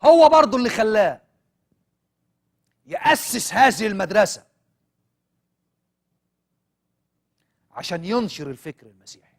هو برضو اللي خلاه يأسس هذه المدرسة عشان ينشر الفكر المسيحي.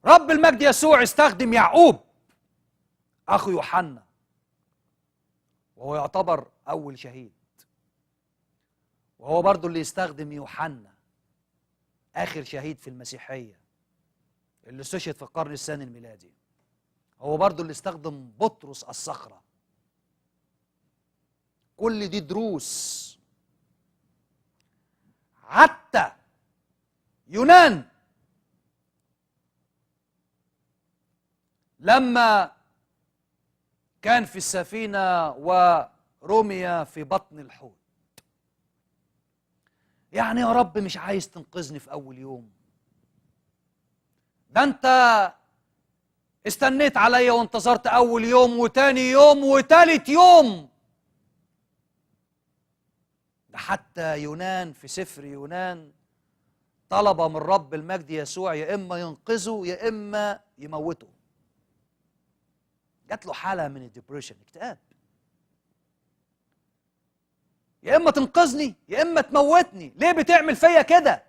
رب المجد يسوع استخدم يعقوب أخو يوحنا، وهو يعتبر أول شهيد، وهو برضو اللي يستخدم يوحنا آخر شهيد في المسيحية اللي استشهد في القرن الثاني الميلادي. هو برضو اللي استخدم بطرس الصخرة. كل دي دروس. حتى يونان لما كان في السفينة ورمي في بطن الحوت، يعني يا رب مش عايز تنقذني في أول يوم؟ ده أنت استنيت عليا وانتظرت أول يوم وتاني يوم وتالت يوم. ده حتى يونان في سفر يونان طلب من رب المجد يسوع يا إما ينقذه يا إما يموته. جات له حالة من ال depression، اكتئاب، يا إما تنقذني يا إما تموتني، ليه بتعمل فيا كده؟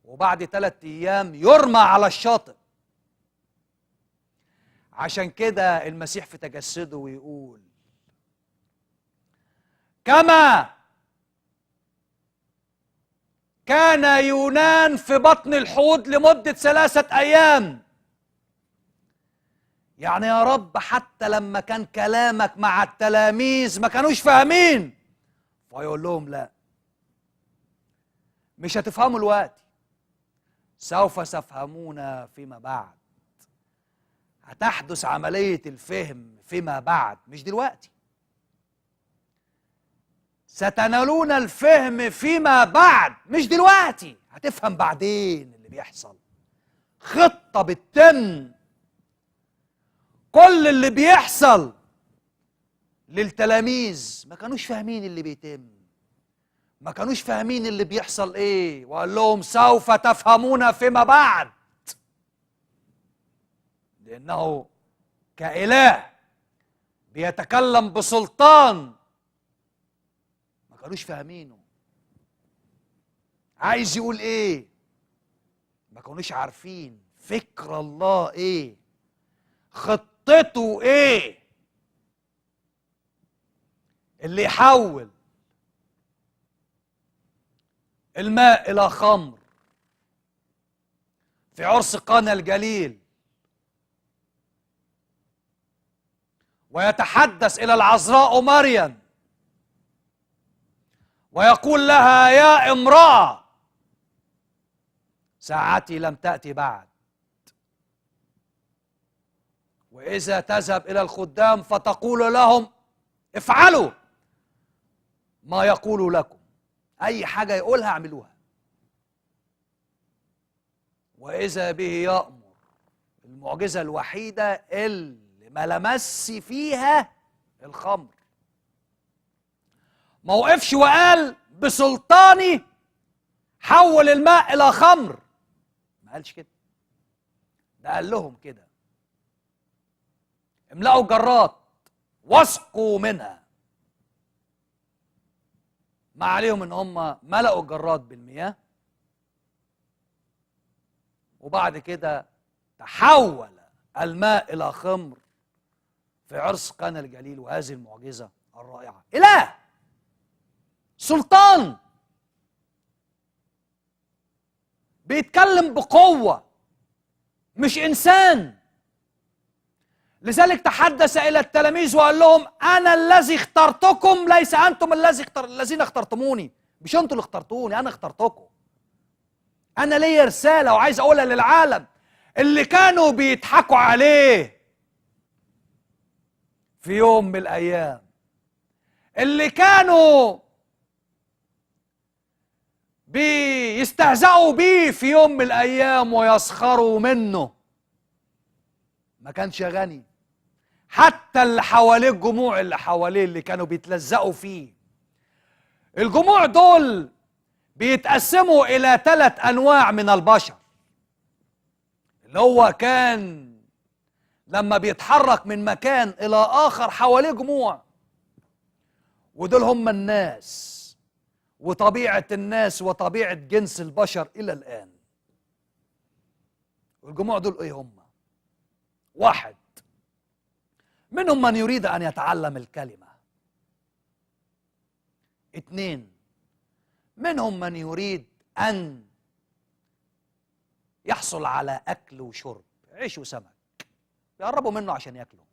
وبعد 3 أيام يرمى على الشاطئ. عشان كده المسيح في تجسده ويقول كما كان يونان في بطن الحوت لمدة 3 أيام. يعني يا رب حتى لما كان كلامك مع التلاميذ ما كانوش فاهمين، فيقول لهم لا، مش هتفهموا الوقت، سوف تفهمون فيما بعد. هتحدث عملية الفهم فيما بعد، مش دلوقتي. ستنالون الفهم فيما بعد، مش دلوقتي. هتفهم بعدين اللي بيحصل. خطة بتتم. كل اللي بيحصل للتلاميذ ما كانوش فاهمين اللي بيتم، ما كانوش فاهمين اللي بيحصل ايه، وقال لهم سوف تفهمون فيما بعد. لأنه كإله بيتكلم بسلطان ما كانوش فاهمينه، عايز يقول ايه، ما كانوش عارفين فكر الله ايه، خطته ايه، اللي يحول الماء الى خمر في عرس قانا الجليل، ويتحدث الى العذراء مريم ويقول لها يا امرأة ساعتي لم تأتي بعد، وإذا تذهب إلى الخدام فتقول لهم افعلوا ما يقول لكم، أي حاجة يقولها اعملوها. وإذا به يأمر، المعجزة الوحيدة اللي ما لمس فيها الخمر، ما وقفش وقال بسلطاني حول الماء إلى خمر، ما قالش كده، ده قال لهم كده املأوا الجرات واسقوا منها. ما عليهم ان هم ملأوا الجرات بالمياه، وبعد كده تحول الماء إلى خمر في عرس قانا الجليل. وهذه المعجزة الرائعة، إله سلطان بيتكلم بقوة، مش إنسان. لذلك تحدث إلى التلاميذ وقال لهم أنا الذي اخترتكم ليس أنتم الذين اخترتموني. مش أنتم اللي اخترتوني، أنا اخترتكم. أنا ليا رسالة وعايز أقولها للعالم اللي كانوا بيضحكوا عليه في يوم من الأيام، اللي كانوا بيستهزئوا بيه في يوم من الأيام ويسخروا منه. ما كانش غني، حتى اللي حواليه الجموع اللي حواليه اللي كانوا بيتلزقوا فيه، الجموع دول بيتقسموا إلى 3 أنواع من البشر. اللي هو كان لما بيتحرك من مكان إلى آخر حواليه جموع، ودول هم الناس وطبيعة الناس وطبيعة جنس البشر إلى الآن. والجموع دول إيه هم؟ واحد منهم من يريد أن يتعلم الكلمة، 2 منهم من يريد أن يحصل على أكل وشرب، عيش وسمك، بيقربوا منه عشان ياكلوا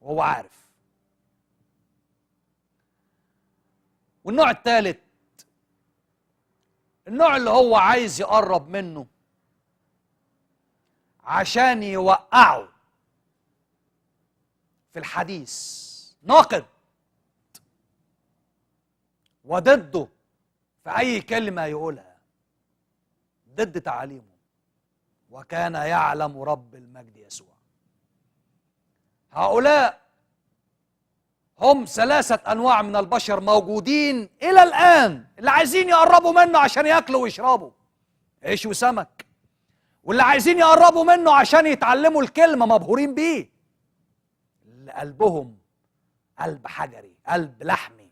وهو عارف. والنوع الثالث، النوع اللي هو عايز يقرب منه عشان يوقعه في الحديث، ناقد وضده في أي كلمة يقولها، ضد تعاليمه. وكان يعلم رب المجد يسوع. هؤلاء هم 3 أنواع من البشر موجودين إلى الآن، اللي عايزين يقربوا منه عشان يأكلوا ويشربوا عيش وسمك، واللي عايزين يقربوا منه عشان يتعلموا الكلمة مبهورين بيه، اللي قلبهم قلب حجري، قلب لحمي،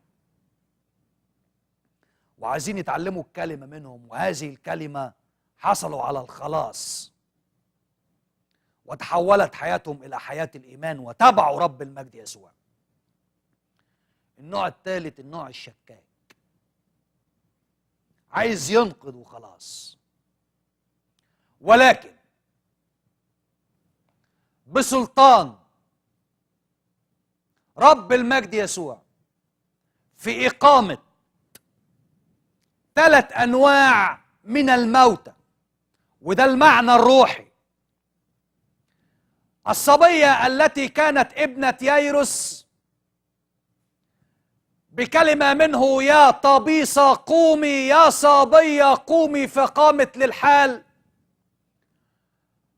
وعايزين يتعلموا الكلمة منهم، وهذه الكلمة حصلوا على الخلاص وتحولت حياتهم إلى حياة الإيمان وتبعوا رب المجد يسوع. النوع الثالث، النوع الشكاك، عايز ينقد وخلاص، ولكن بسلطان رب المجد يسوع في إقامة 3 أنواع من الموتى، وده المعنى الروحي. الصبية التي كانت ابنة ييروس بكلمة منه: يا طبيصة قومي، يا صبية قومي، فقامت للحال.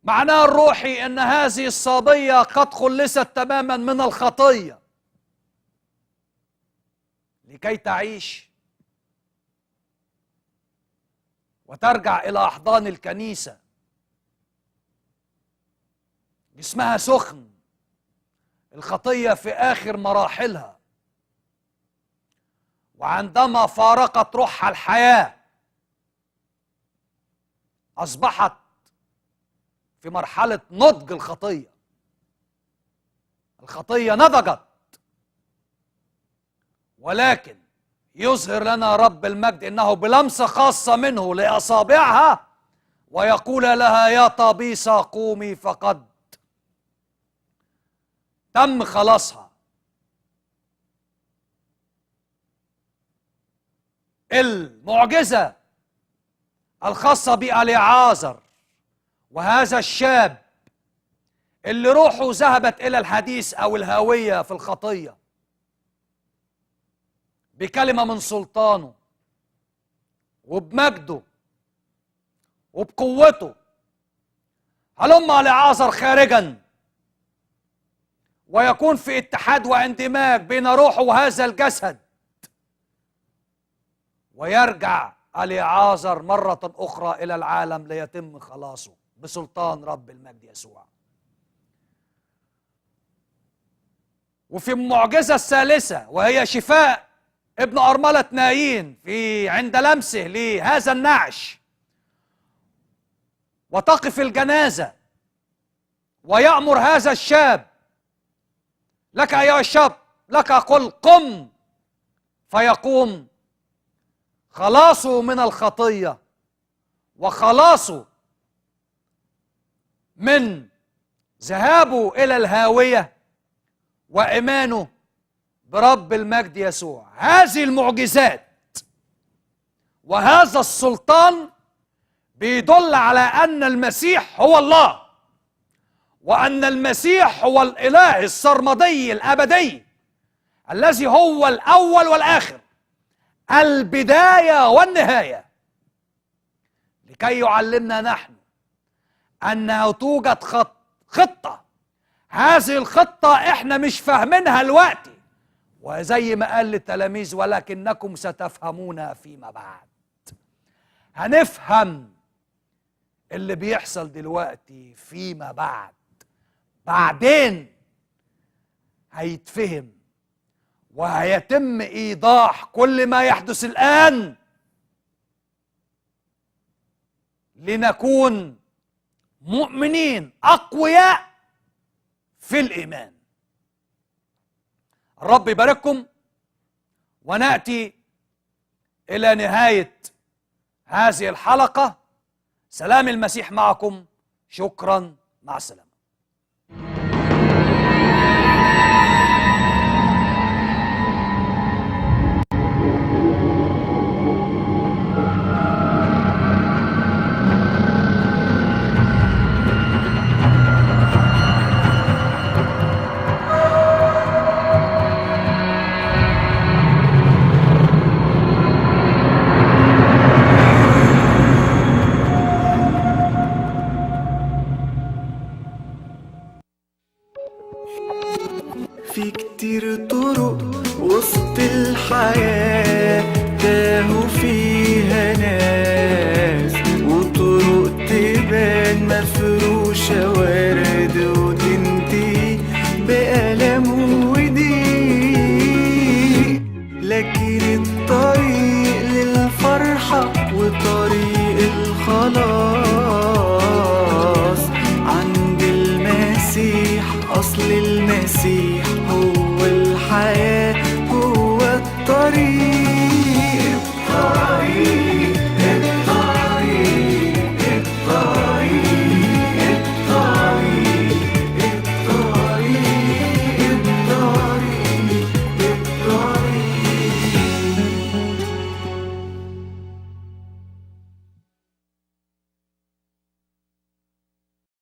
معناه الروحي أن هذه الصبية قد خلصت تماما من الخطية لكي تعيش وترجع إلى أحضان الكنيسة. جسمها سخن، الخطية في آخر مراحلها، وعندما فارقت روحها الحياة أصبحت في مرحلة نضج الخطية. الخطية نضجت، ولكن يظهر لنا رب المجد إنه بلمسة خاصة منه لأصابعها ويقول لها: يا طبيصة قومي، فقد تم خلاصها. المعجزة الخاصة بأليعازر وهذا الشاب اللي روحه ذهبت إلى الحديث أو الهاوية في الخطية، بكلمة من سلطانه وبمجده وبقوته، هلم أليعازر خارجا، ويكون في اتحاد واندماج بين روحه وهذا الجسد، ويرجع أليعازر مرة أخرى إلى العالم ليتم خلاصه بسلطان رب المجد يسوع. وفي المعجزة الثالثة وهي شفاء ابن أرملة نايين في عند لمسه لهذا النعش، وتقف الجنازة ويأمر هذا الشاب: لك أيها الشاب، لك قل قم، فيقوم. خلاصه من الخطية وخلاصه من ذهابه إلى الهاوية وإيمانه برب المجد يسوع. هذه المعجزات وهذا السلطان بيدل على أن المسيح هو الله، وأن المسيح هو الإله السرمدي الأبدي الذي هو الأول والآخر، البداية والنهاية، لكي يعلمنا نحن أنه توجد خطة. هذه الخطة إحنا مش فاهمينها الوقت، وزي ما قال للتلاميذ: ولكنكم ستفهمون فيما بعد. هنفهم اللي بيحصل دلوقتي فيما بعد بعدين هيتفهم، وهيتم إيضاح كل ما يحدث الآن لنكون مؤمنين أقوياء في الإيمان. الرب يبارككم، ونأتي إلى نهاية هذه الحلقة. سلام المسيح معكم، شكرا، مع السلامة. في كتير طرق وسط الحياة تاهوا فيها.